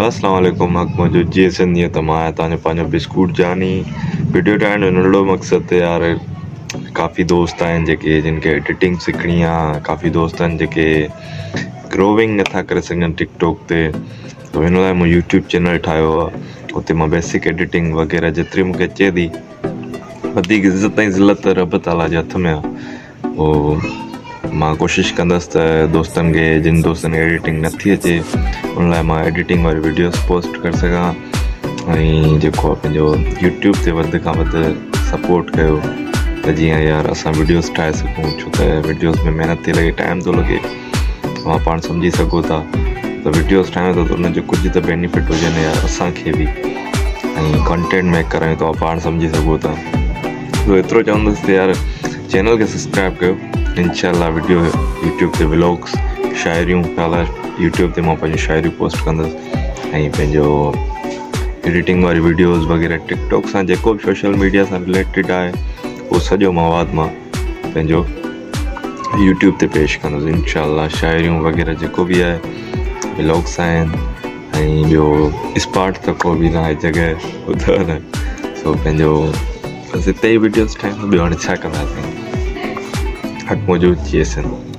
اسلام عليڪم حق موجود جي سنڌي ته مان آهيان توهان جو پنهنجو بسڪوٽ جاني وڊيو ٺاهڻ جو ننڍڙو مقصد ته يار ڪافي دوست آهن جيڪي جن کي ايڊيٽنگ سکڻي آهي ڪافي دوست آهن جيڪي گروونگ نٿا ڪري سگهن ٽڪ ٽاڪ تي ته ان لاء مون يوٽيوب چينل ٺاهيو آهي اتي مان بيسڪ ايڊيٽنگ وغيره جيتري مون کي اچي ٿي وڌيڪ عزت ۽ ذلت رب تعاليٰ جي هٿ ۾ آهي پوء مان ڪوشش ڪندس ته دوستن کي جن دوستن کي ايڊيٽنگ نٿي اچي ان لاء مان ايڊيٽنگ واري وڊيوز پوسٽ ڪري سگهان ۽ جيڪو آهي پنهنجو يوٽيوب تي وڌ کان وڌ سپورٽ ڪيو ته جيئن يار اسان وڊيوز ٺاهي سگهون ڇو ته وڊيوز ۾ محنت ٿي لڳي ٽائيم ٿو لڳي توهان پاڻ سمجهي سگهو ٿا ته وڊيوز ٺاهيون ٿا ته ان جو ڪجهه ته بينيفٽ هجي نه يار اسان کي به ۽ ڪنٽينٽ ميڪر آهيون توهان پاڻ سمجهي سگهو ٿا سو ايترو چوندس ته يار چينل کي سبسڪرائب ڪيو انشاء الله وڊيو يوٽيوب تي ولاگس شاعريون انشاء الله يوٽيوب تي مان پنهنجون شاعريون پوسٽ ڪندس ۽ پنهنجو ايڊيٽنگ واري وڊيوز وغيره ٽڪ ٽاڪ سان جيڪو به سوشل ميڊيا سان رليٽيڊ آهي اهو سڄو مواد مان پنهنجو يوٽيوب تي پيش ڪندس انشاء الله شاعريون وغيره جيڪو به آهي ولاگس آهن ۽ ٻيو اسپاٽ ته ڪو به ناهي جڳهه ٻڌو نه سو پنهنجو بس هتي ئي وڊيوز ٺاهيندا ٻيو هاڻي ڇا ڪنداسين حق موجود جي سنڌ.